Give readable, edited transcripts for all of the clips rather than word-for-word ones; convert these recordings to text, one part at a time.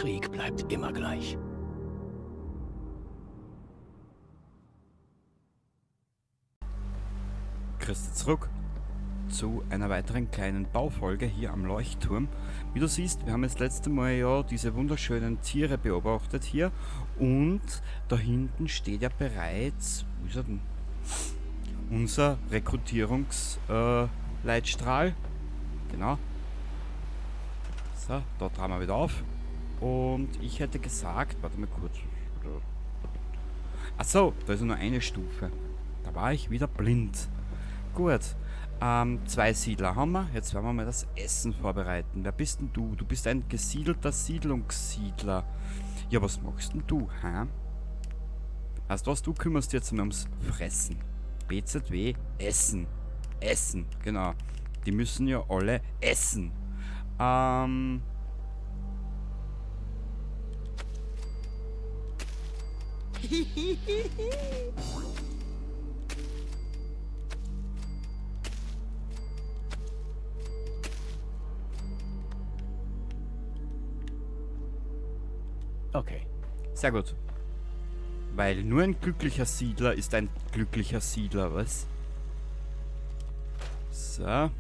Krieg bleibt immer gleich. Grüß zurück zu einer weiteren kleinen Baufolge hier am Leuchtturm. Wie du siehst, wir haben das letzte Mal ja diese wunderschönen Tiere beobachtet hier und da hinten steht ja bereits, wo ist er denn? Unser Rekrutierungsleitstrahl. Genau. So, da tragen wir wieder auf. Und ich hätte gesagt, warte mal kurz. Achso, da ist ja nur eine Stufe. Da war ich wieder blind. Gut. 2 Siedler haben wir. Jetzt werden wir mal das Essen vorbereiten. Wer bist denn du? Du bist ein gesiedelter Siedlungssiedler. Ja, was machst denn du, hä? Weißt du was? Du kümmerst dich jetzt mal ums Fressen. BZW, Essen. Essen, genau. Die müssen ja alle essen. Okay. Sehr gut. Weil nur ein glücklicher Siedler ist ein glücklicher Siedler, was? So.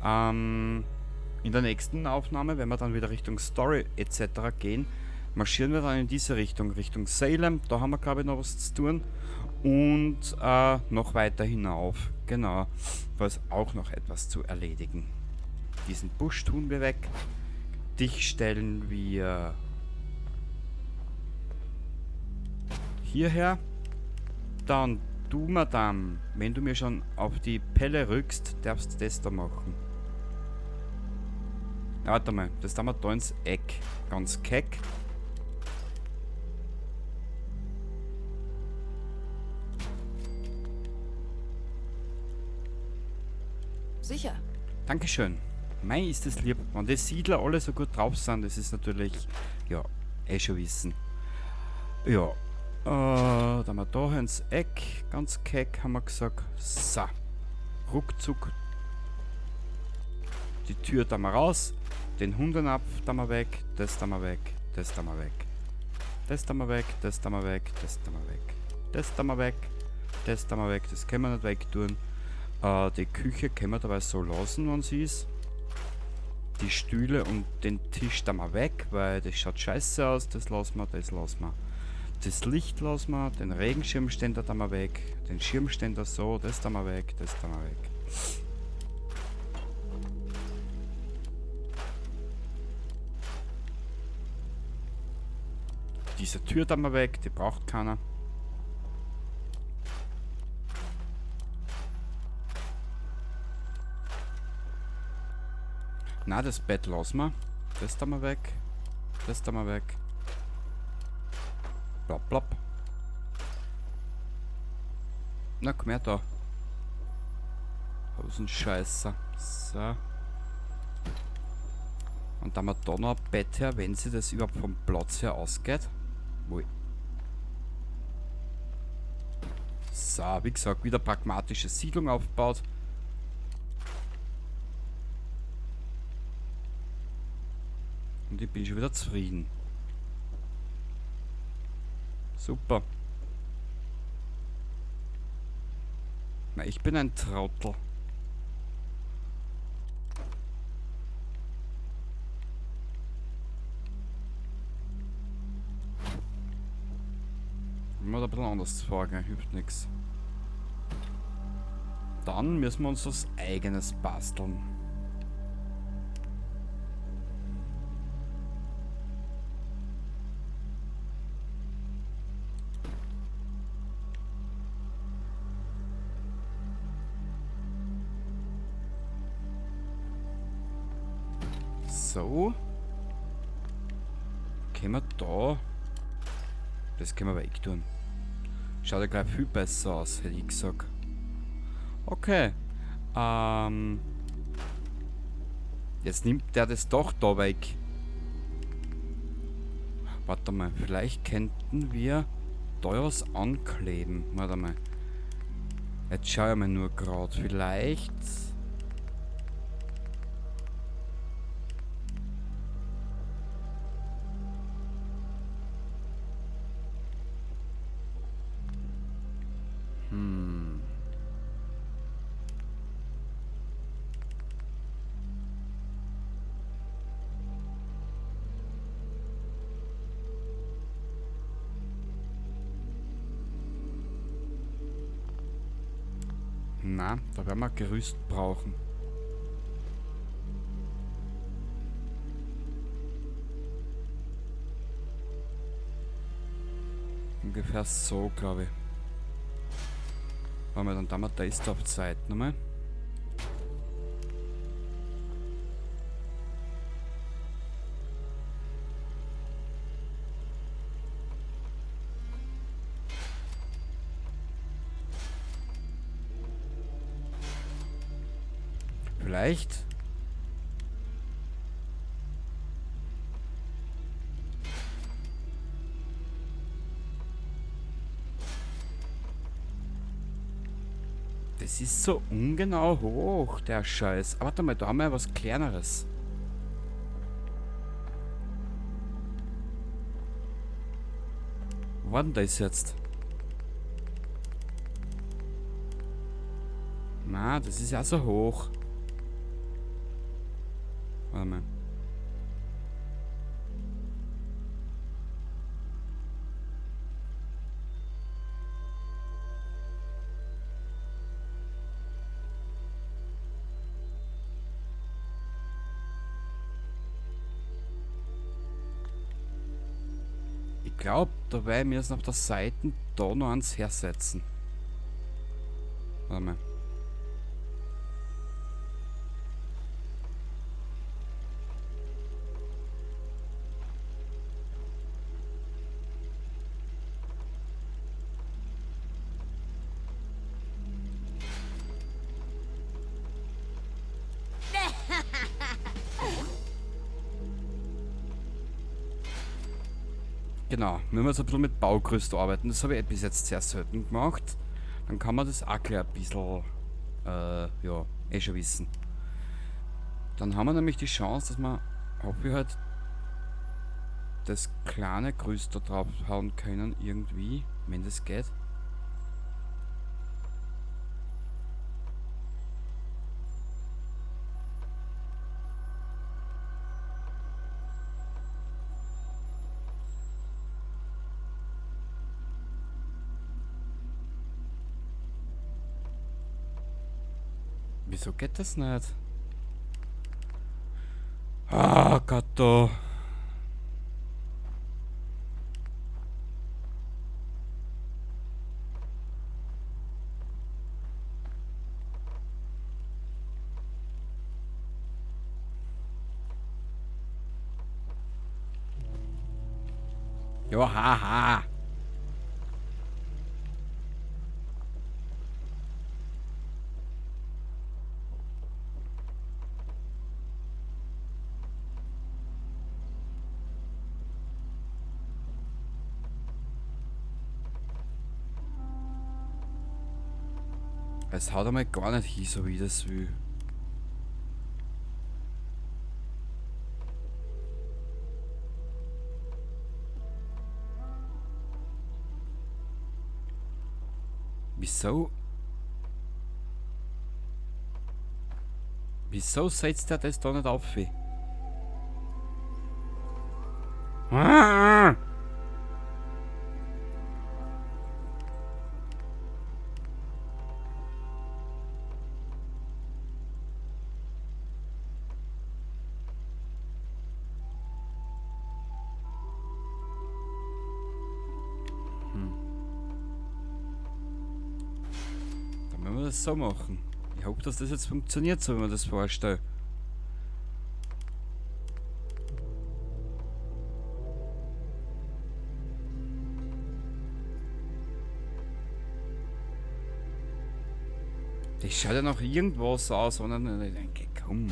In der nächsten Aufnahme, wenn wir dann wieder Richtung Story et cetera gehen, marschieren wir dann in diese Richtung, Richtung Salem. Da haben wir, glaube ich, noch was zu tun. Und noch weiter hinauf. Genau. Da ist auch noch etwas zu erledigen. Diesen Busch tun wir weg. Dich stellen wir hierher. Dann du, Madame, wenn du mir schon auf die Pelle rückst, darfst du das da machen. Ja, warte mal, das tun wir da ins Eck. Ganz keck. Sicher. Dankeschön. Mei, ist das lieb. Wenn die Siedler alle so gut drauf sind, das ist natürlich, ja, eh schon wissen. Ja. Da haben wir da ins Eck. Ganz keck, haben wir gesagt. So. Ruckzuck. Die Tür da mal raus. Den Hundenapf da mal weg. Das da mal weg. Das da mal weg. Das da mal weg. Das da mal weg. Das da mal weg. Das da mal weg. Das da mal weg. Das können wir nicht wegtun. Die Küche können wir dabei so lassen, wenn sie ist. Die Stühle und den Tisch da mal weg, weil das schaut scheiße aus. Das lassen wir, das lassen wir. Das Licht lassen wir, den Regenschirmständer da mal weg, den Schirmständer so, das da mal weg, das da mal weg. Diese Tür da mal weg, die braucht keiner. Na, das Bett lassen wir. Das da mal weg. Das da mal weg. Plopp, plopp. Na, komm her da. Hosenscheißer. So. Und dann haben wir da noch ein Bett her, wenn sie das überhaupt vom Platz her ausgeht. Ui. So, wie gesagt, wieder pragmatische Siedlung aufgebaut. Und ich bin schon wieder zufrieden. Super. Na, ich bin ein Trottel. Immer ein bisschen anders vorgehen, hilft nix. Dann müssen wir uns was Eigenes basteln. So. Können wir da... Das können wir weg tun. Schaut ja gleich viel besser aus, hätte ich gesagt. Okay. Jetzt nimmt der das doch da weg. Warte mal, vielleicht könnten wir da was ankleben. Warte mal. Jetzt schau ich mal nur grad. Vielleicht... Na, da werden wir Gerüst brauchen. Ungefähr so, glaube ich. Wollen wir dann da mal das auf Zeit nochmal. Vielleicht. Das ist so ungenau hoch, der Scheiß. Aber warte mal, da haben wir ja was Kleineres. Wo war denn das jetzt? Na, das ist ja so hoch. Warte mal. Ich glaub, da werde ich mir auf der Seite da noch eins hersetzen. Warte mal. Genau, wenn wir jetzt ein bisschen mit Baugerüst arbeiten, das habe ich bis jetzt sehr selten gemacht, dann kann man das auch gleich ein bisschen, ja, eh schon wissen. Dann haben wir nämlich die Chance, dass wir, hoffe ich halt, das kleine Gerüst da drauf hauen können, irgendwie, wenn das geht. Wieso geht das nicht? Ah, Gott, da. Ja, haha. Es haut einmal gar nicht hin, so wie ich das will. Wieso? Wieso setzt der das da nicht auf? Ah! Dann werden wir das so machen. Ich hoffe, dass das jetzt funktioniert, so wie man das vorstellt. Das schaut ja noch irgendwas aus, und dann denke ich, komm.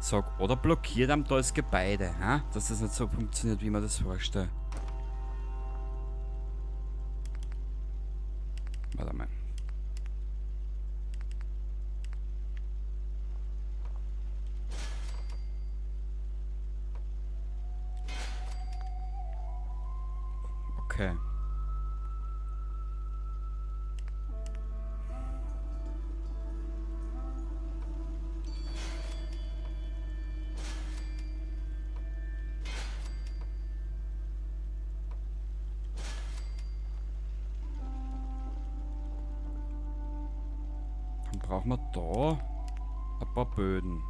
Sag, oder blockiert am da das Gebäude, hä? Dass das nicht so funktioniert, wie man das vorstellt. Warte mal. Okay. Dann brauchen wir da ein paar Böden.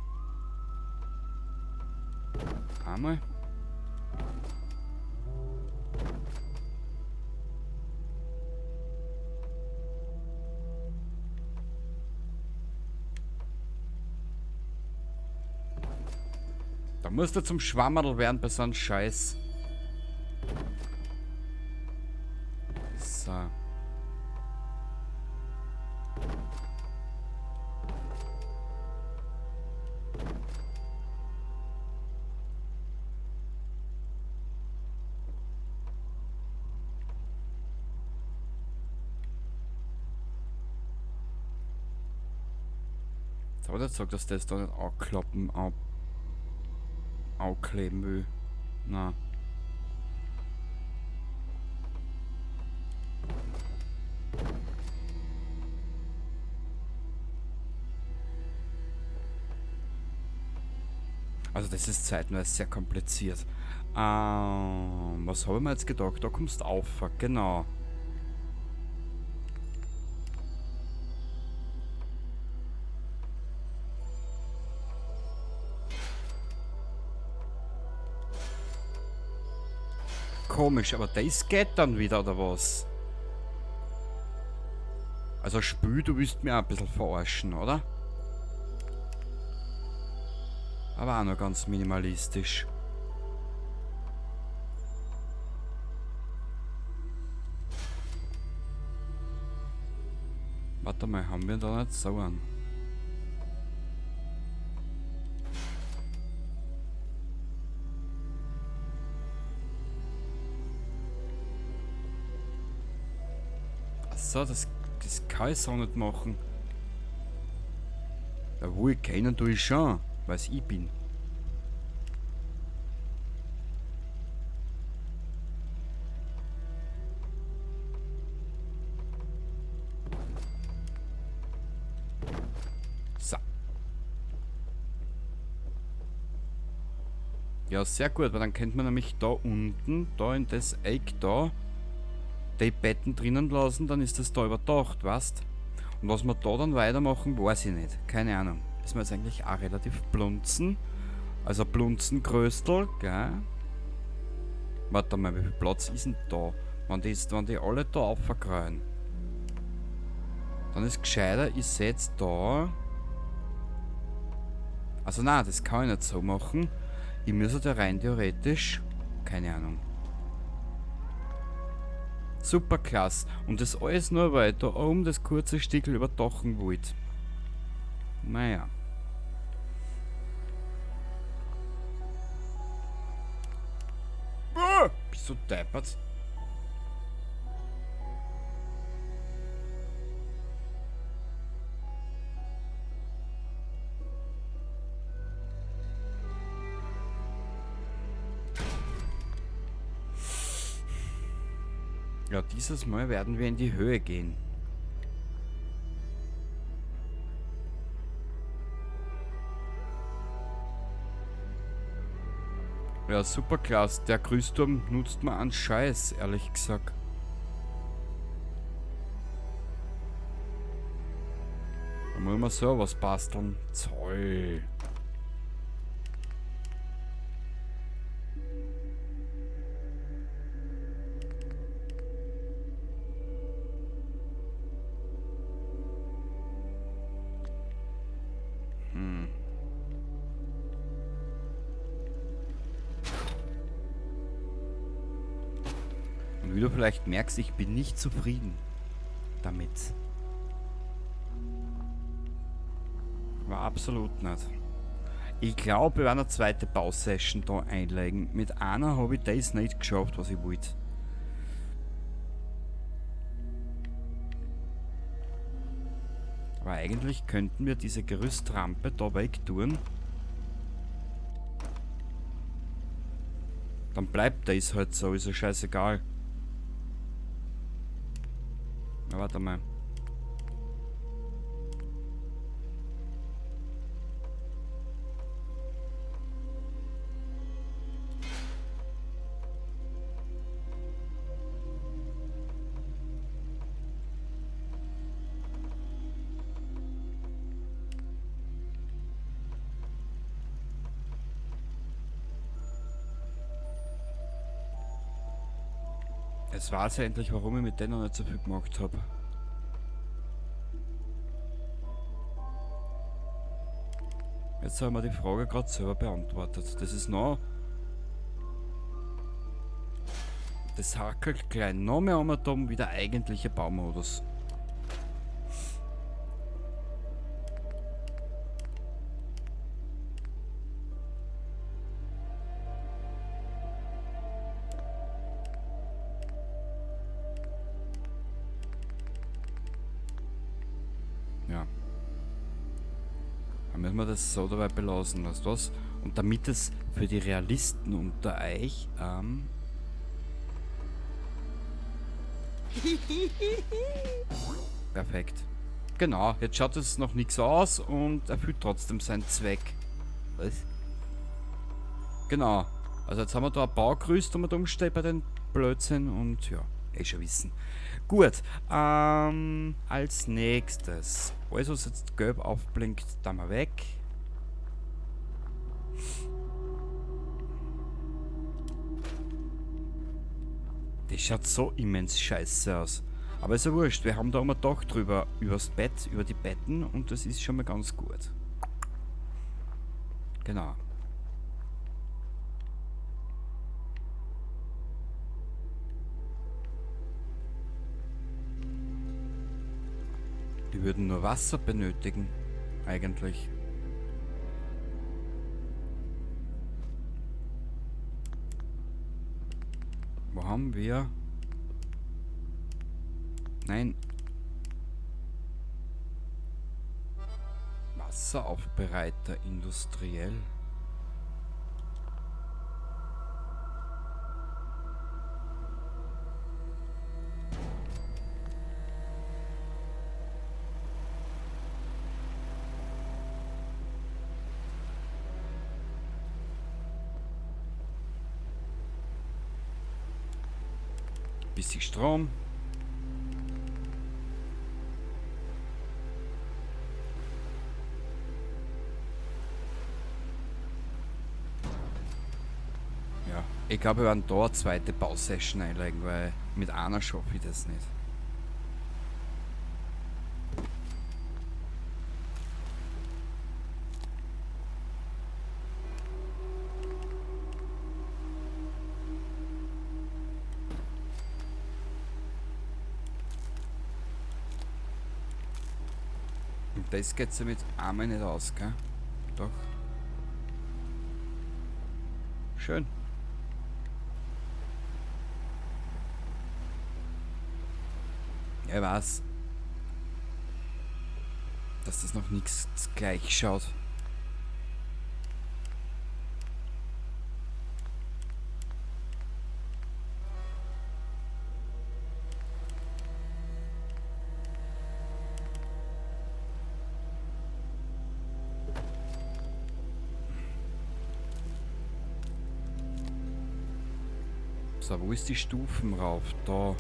Einmal. Da musst du zum Schwammerl werden bei so einem Scheiß. So. Jetzt habe ich gesagt, dass das da nicht anklappen, ankleben will. Na. Also das ist zeitweise sehr kompliziert. Was habe ich mir jetzt gedacht? Da kommst du auf, genau. Komisch, aber das geht dann wieder, oder was? Also Spül, du willst mir auch ein bisschen verarschen, oder? Aber auch nur ganz minimalistisch. Warte mal, haben wir da nicht so einen? So, das kann ich so nicht machen. Ja, wo ich keinen tue ich schon, weil's ich bin. So. Ja, sehr gut, weil dann könnte man nämlich da unten, da in das Eck da, die Betten drinnen lassen, dann ist das da überdacht, weißt? Und was wir da dann weitermachen, weiß ich nicht. Keine Ahnung. Ist mir jetzt eigentlich auch relativ blunzen. Also Blunzengröstel, gell? Warte mal, wie viel Platz ist denn da? Wenn die alle da aufkreuen. Dann ist gescheiter, ich setz da. Also nein, das kann ich nicht so machen. Ich müsste da rein theoretisch. Keine Ahnung. Super klasse. Und das alles nur, weil ich da oben das kurze Stickel überdachen wollte. Naja. Ah, bist du deppert? Ja, dieses Mal werden wir in die Höhe gehen. Ja, super klasse. Der Grüßturm nutzt mir einen Scheiß, ehrlich gesagt. Da muss man so was basteln. Toll. Und wie du vielleicht merkst, ich bin nicht zufrieden damit. War absolut nicht. Ich glaube, wir werden eine zweite Bausession da einlegen. Mit einer habe ich das nicht geschafft, was ich wollte. Aber eigentlich könnten wir diese Gerüstrampe da weg tun. Dann bleibt das halt so, ist ja scheißegal. Na, warte mal. Jetzt weiß ich endlich, warum ich mit denen noch nicht so viel gemacht habe. Jetzt haben wir die Frage gerade selber beantwortet. Das ist noch... Das hackelt gleich noch mehr um wie der eigentliche Baumodus. Ja. Dann müssen wir das so dabei belassen, weißt du was? Und damit es für die Realisten unter euch, perfekt. Genau, jetzt schaut es noch nichts aus und erfüllt trotzdem seinen Zweck. Was? Genau. Also jetzt haben wir da ein Baugerüst, wo wir da umstehen bei den Blödsinn und ja, eh schon wissen. Gut, als nächstes. Alles, was jetzt gelb aufblinkt, da mal weg. Das schaut so immens scheiße aus. Aber ist ja wurscht, wir haben da immer Dach drüber, übers Bett, über die Betten und das ist schon mal ganz gut. Genau. Die würden nur Wasser benötigen, eigentlich. Wo haben wir? Nein. Wasseraufbereiter industriell. Bisschen Strom. Ja, ich glaube, wir werden da eine zweite Bausession einlegen, weil mit einer schaffe ich das nicht. Und das geht sich mit einmal nicht aus, gell? Doch. Schön. Ja, ich weiß, dass das noch nichts gleich schaut. So, wo ist die Stufen rauf? Da.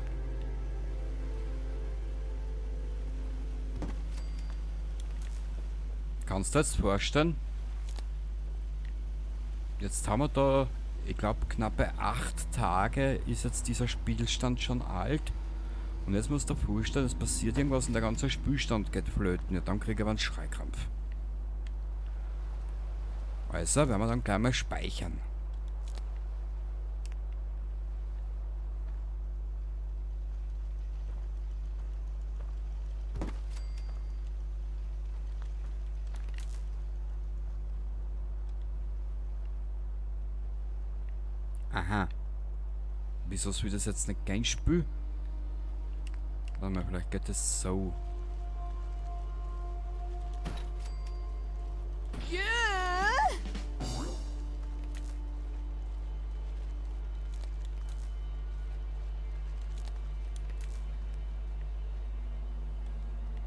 Kannst du dir das vorstellen? Jetzt haben wir da, ich glaub, knappe 8 Tage ist jetzt dieser Spielstand schon alt. Und jetzt musst du dir vorstellen, es passiert irgendwas und der ganze Spielstand geht flöten. Ja, dann krieg ich aber einen Schreikrampf. Also werden wir dann gleich mal speichern. Aha. Wieso soll das jetzt nicht gehen, Spiel? Warte mal, vielleicht geht das so. Yeah.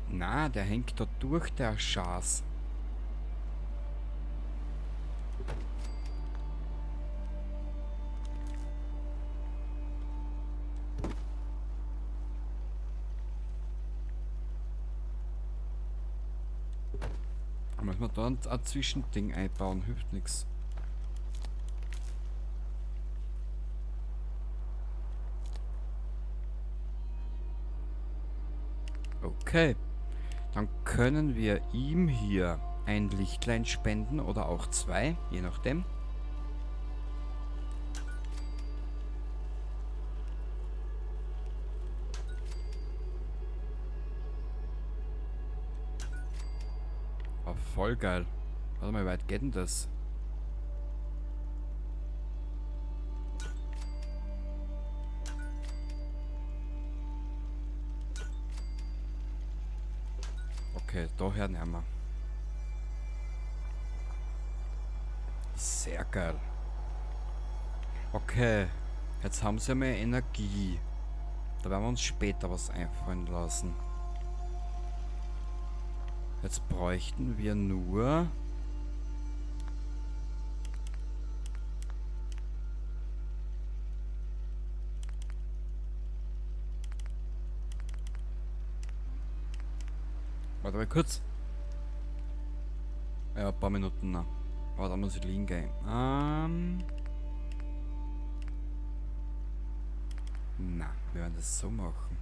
Na, der hängt da durch, der Schaß. Da muss man da ein Zwischending einbauen, hilft nix. Okay. Dann können wir ihm hier ein Lichtlein spenden oder auch zwei, je nachdem. Oh, voll geil. Warte mal, wie weit geht denn das? Okay, daher nehmen wir. Sehr geil. Okay, jetzt haben sie mehr Energie. Da werden wir uns später was einfallen lassen. Jetzt bräuchten wir nur... Warte mal kurz. Ja, ein paar Minuten noch. Aber da muss ich liegen gehen. Na, wir werden das so machen.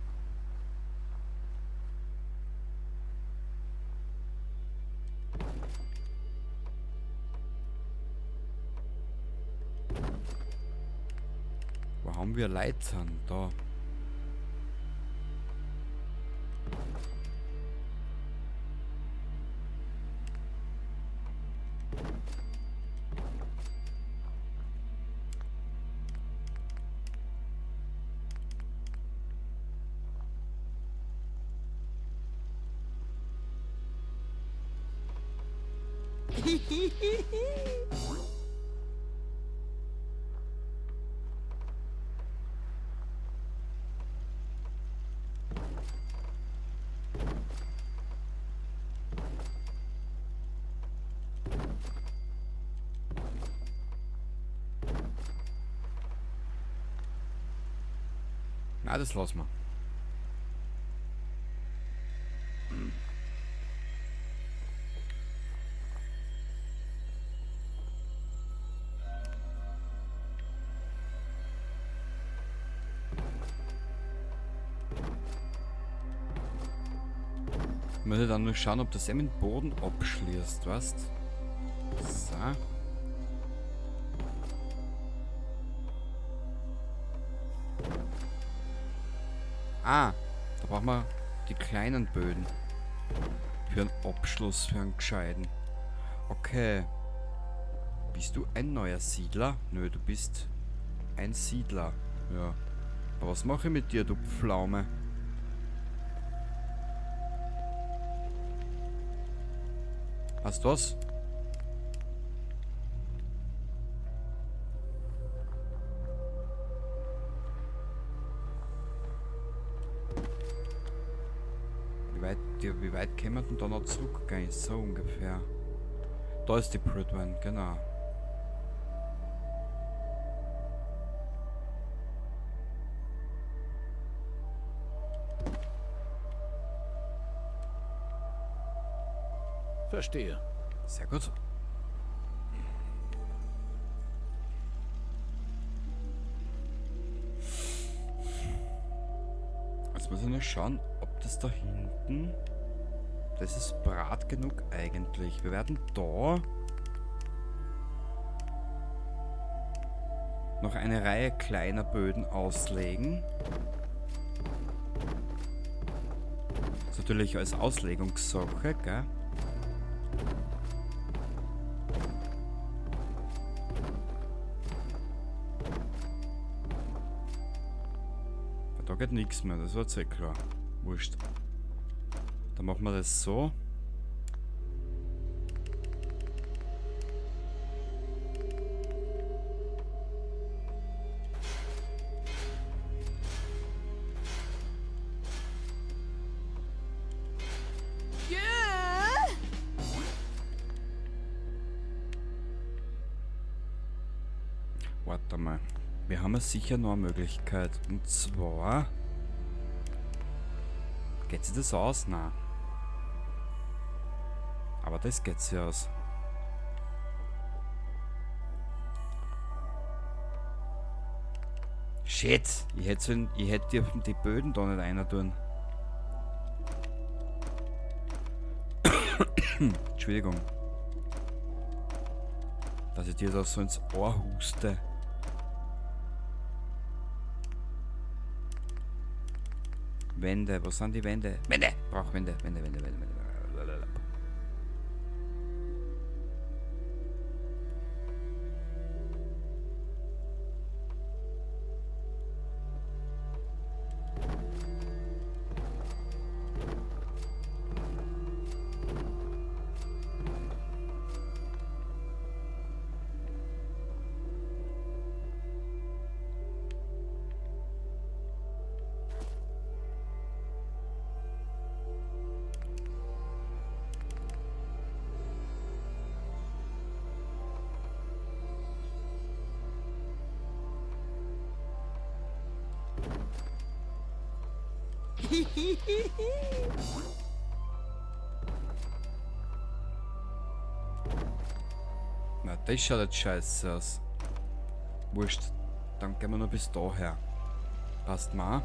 Wo haben wir Leitern? Da. Na, das lassen wir. Ich muss dann nur schauen, ob das eben den Boden abschließt, weißt? So. Ah, da brauchen wir die kleinen Böden. Für einen Abschluss, für einen gescheiten. Okay. Bist du ein neuer Siedler? Nö, du bist ein Siedler. Ja. Aber was mache ich mit dir, du Pflaume? Hast du was? Wie weit können wir denn da noch zurückgehen? So ungefähr. Da ist die Prydwen, genau. Verstehe. Sehr gut. Jetzt muss ich nur schauen, ob das da hinten... Das ist brat genug eigentlich. Wir werden da noch eine Reihe kleiner Böden auslegen. Das ist natürlich als Auslegungssache, gell? Da geht nichts mehr, das war jetzt eh klar. Wurscht. Dann machen wir das so. Warte mal. Wir haben ja sicher noch eine Möglichkeit. Und zwar... Geht sich das aus? Nein. Aber das geht sich aus. Shit! Ich hätte dürfen die Böden da nicht rein tun. Entschuldigung. Dass ich dir das so ins Ohr huste. Wände, wo sind die Wände? Wände! Brauch Wände, Wände, Wände, Wände, Wände. Na, das schaut jetzt scheiße aus. Wurscht. Dann gehen wir nur bis daher. Passt mal.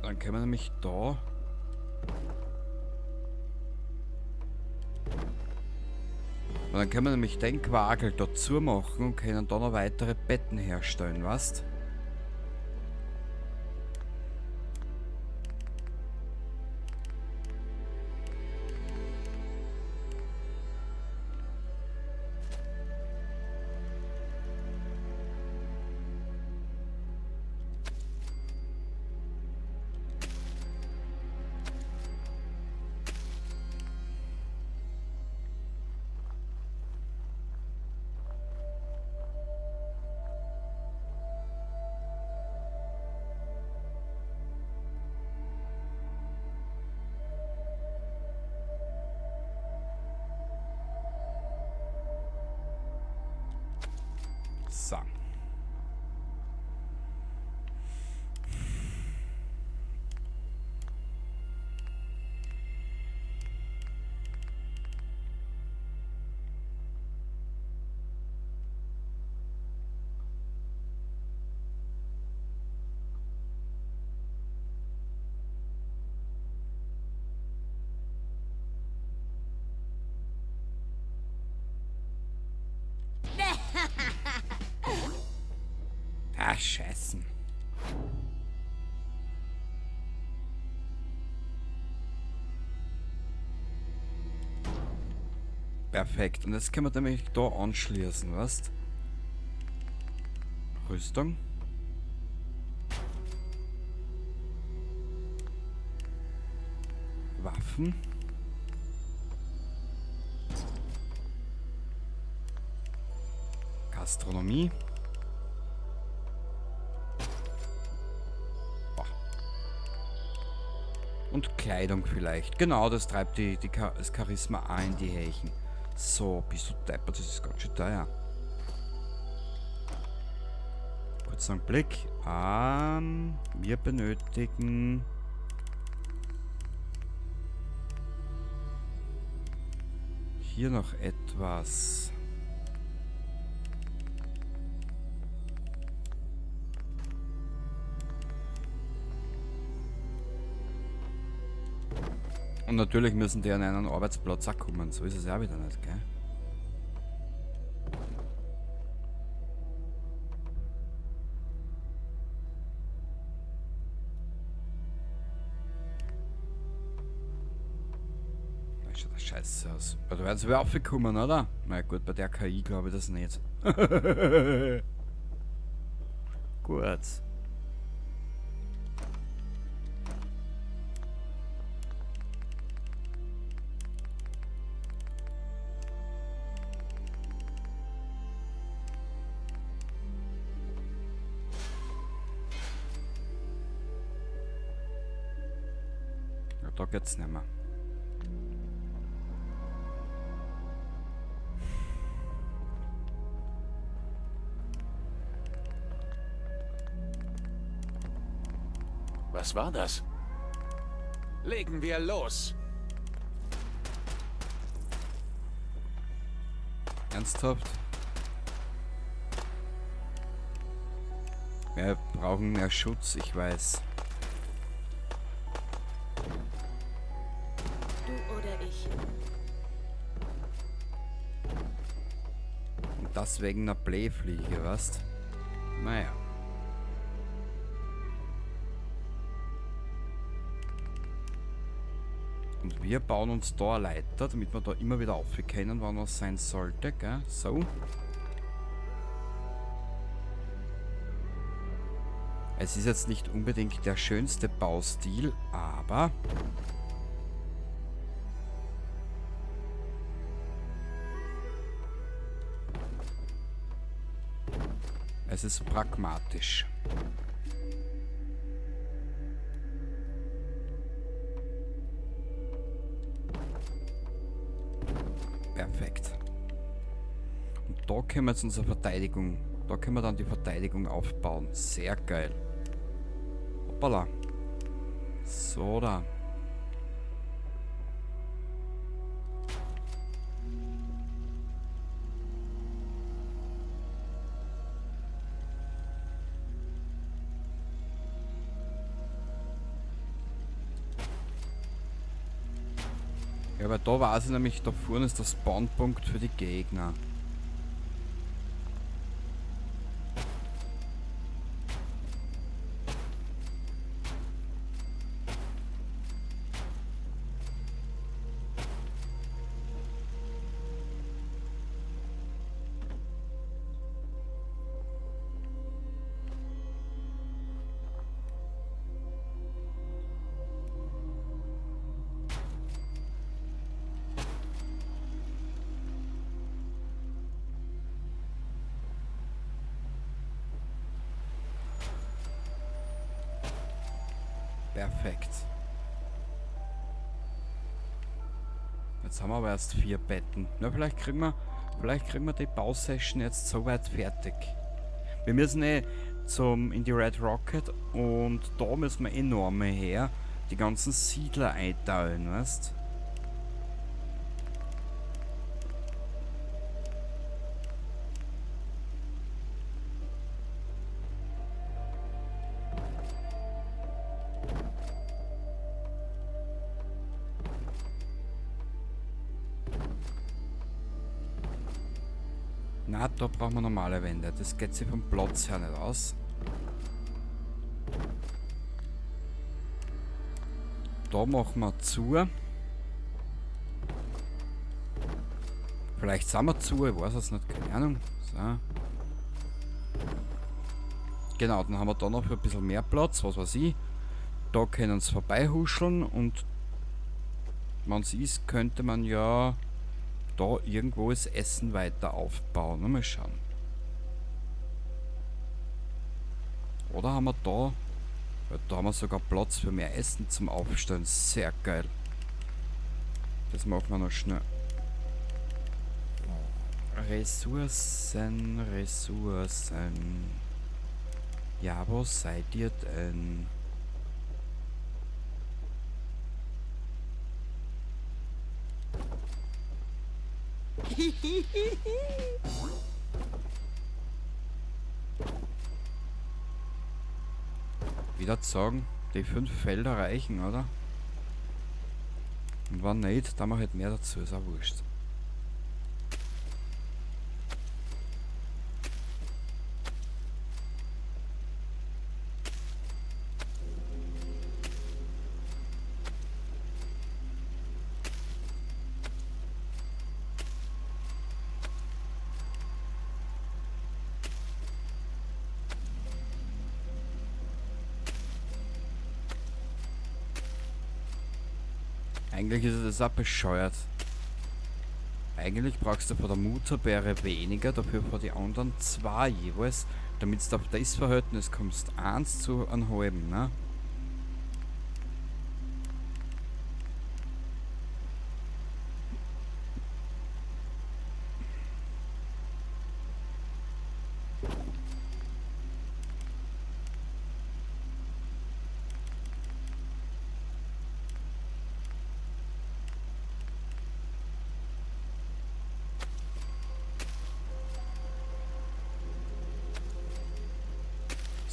Dann können wir nämlich da... Und dann können wir nämlich den Quagel dazu machen und können da noch weitere Betten herstellen, weißt? So. Ah, Scheißen. Perfekt. Und jetzt können wir nämlich da anschließen, weißt? Rüstung. Waffen. Gastronomie. Und Kleidung vielleicht. Genau, das treibt das Charisma auch in die Hächen. So, bist du deppert, das ist ganz schön teuer. Kurz einen Blick. Wir benötigen... hier noch etwas. Und natürlich müssen die an einen Arbeitsplatz auch kommen, so ist es ja wieder nicht, gell? Das schaut das scheiße aus. Aber da werden sie wieder aufgekommen, oder? Na gut, bei der KI glaube ich das nicht. Gut. Da geht's nicht mehr. Was war das? Legen wir los! Ernsthaft? Wir brauchen mehr Schutz, ich weiß. Du oder ich. Und das wegen einer Blähfliege, was? Naja. Und wir bauen uns da eine Leiter, damit wir da immer wieder auf können, wann was sein sollte, gell? So. Es ist jetzt nicht unbedingt der schönste Baustil, aber... Es ist pragmatisch. Perfekt. Und da können wir jetzt unsere Verteidigung, da können wir dann die Verteidigung aufbauen. Sehr geil. Hoppala. So da. Ja, aber da weiß ich nämlich, da vorne ist der Spawnpunkt für die Gegner. Perfekt. Jetzt haben wir aber erst 4 Betten. Na, vielleicht kriegen wir die Bausession jetzt soweit fertig. Wir müssen eh in die Red Rocket und da müssen wir enorme her die ganzen Siedler einteilen, weißt? Na, da brauchen wir normale Wände. Das geht sich vom Platz her nicht aus. Da machen wir zu. Vielleicht sind wir zu, ich weiß es nicht, keine Ahnung. So. Genau, dann haben wir da noch ein bisschen mehr Platz, was weiß ich. Da können sie vorbeihuscheln und wenn es ist, könnte man ja da irgendwo das Essen weiter aufbauen. Mal schauen. Oder haben wir da... Ja, da haben wir sogar Platz für mehr Essen zum Aufstellen. Sehr geil. Das machen wir noch schnell. Ressourcen, Ressourcen. Ja, wo seid ihr denn? Wieder zu sagen, die 5 Felder reichen, oder? Und wenn nicht, dann mach ich halt mehr dazu, ist auch wurscht. Eigentlich ist das auch bescheuert. Eigentlich brauchst du von der Mutterbeere weniger, dafür von den anderen 2 jeweils, damit du auf das Verhältnis kommst. 1 zu einem halben, ne?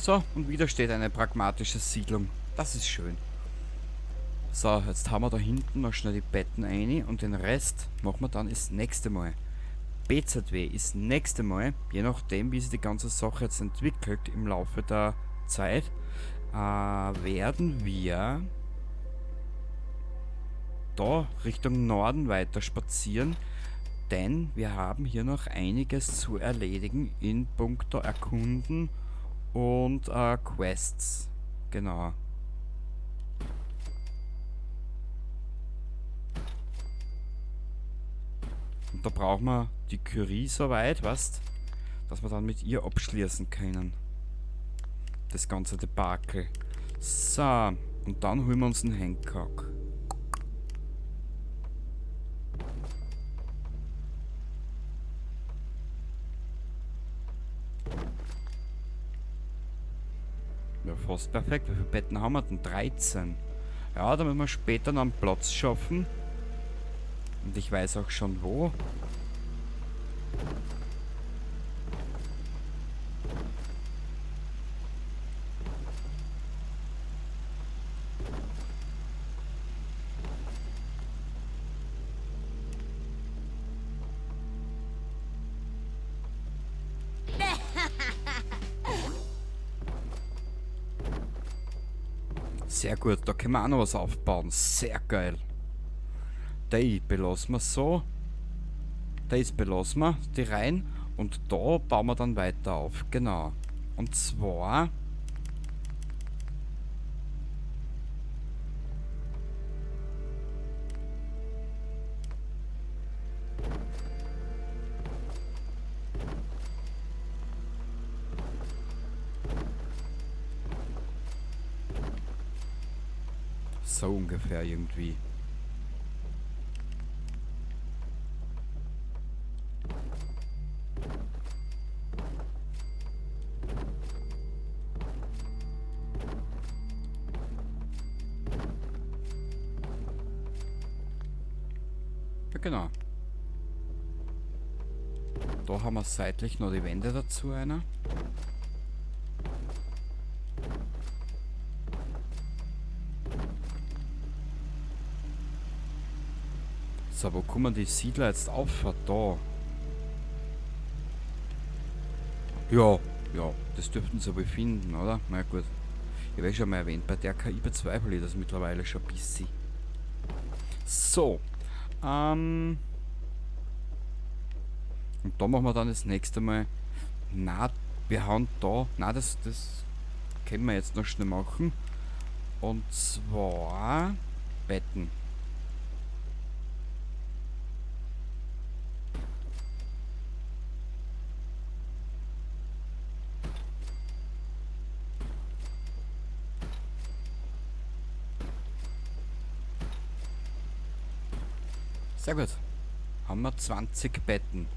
So, und wieder steht eine pragmatische Siedlung. Das ist schön. So, jetzt haben wir da hinten noch schnell die Betten rein und den Rest machen wir dann das nächste Mal. BZW ist nächste Mal, je nachdem wie sich die ganze Sache jetzt entwickelt im Laufe der Zeit, werden wir da Richtung Norden weiter spazieren, denn wir haben hier noch einiges zu erledigen in puncto Erkunden und Quests. Genau. Und da brauchen wir die Curie soweit, weißt, dass wir dann mit ihr abschließen können. Das ganze Debakel. So, und dann holen wir uns einen Hancock. Ja, fast perfekt. Wie viele Betten haben wir denn? 13. Ja, da müssen wir später noch einen Platz schaffen. Und ich weiß auch schon wo. Sehr gut, da können wir auch noch was aufbauen. Sehr geil. Die belassen wir so. Das belassen wir, die rein. Und da bauen wir dann weiter auf. Genau. Und zwar... So ungefähr irgendwie. Ja, genau. Da haben wir seitlich noch die Wände dazu einer. So, wo kommen die Siedler jetzt auf? Da. Ja, ja, das dürften sie wohl finden, oder? Na gut. Ich habe eh schon mal erwähnt, bei der KI bezweifle ich das mittlerweile schon ein bisschen. So. Und da machen wir dann das nächste Mal. Na, wir hauen da. Na, das können wir jetzt noch schnell machen. Und zwar Betten. Sehr gut. Haben wir 20 Betten.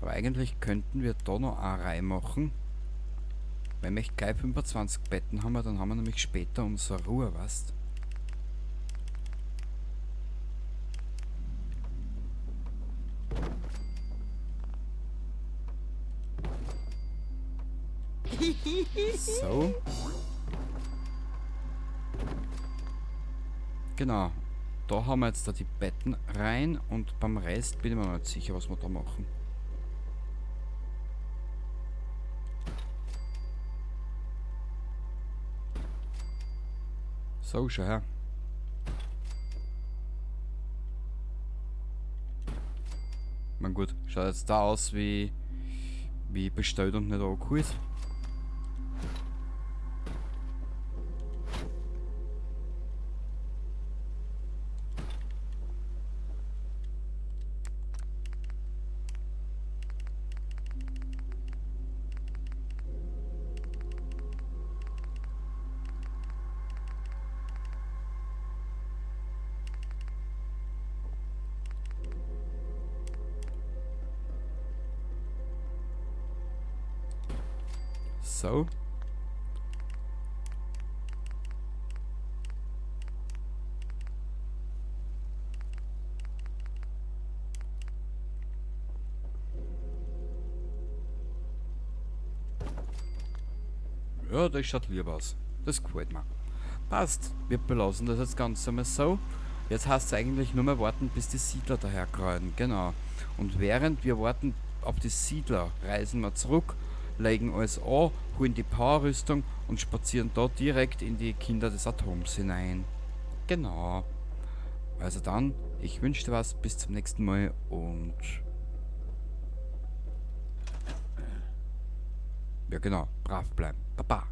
Aber eigentlich könnten wir da noch eine Reihe machen. Wenn wir echt gleich 25 Betten haben, dann haben wir nämlich später unsere Ruhe, weißt? So. Genau. Da haben wir jetzt da die Betten rein und beim Rest bin ich mir noch nicht sicher, was wir da machen. So, schau her. Man gut, schaut jetzt da aus wie bestellt und nicht angeholt. So. Ja, das schaut lieb aus. Das gefällt mir. Passt. Wir belassen das jetzt ganz einmal so. Jetzt heißt es eigentlich nur mehr warten, bis die Siedler daherkommen. Genau. Und während wir warten auf die Siedler, reisen wir zurück, legen alles an, holen die Powerrüstung und spazieren da direkt in die Kinder des Atoms hinein. Genau. Also dann, ich wünsche dir was, bis zum nächsten Mal und ja genau, brav bleiben. Baba.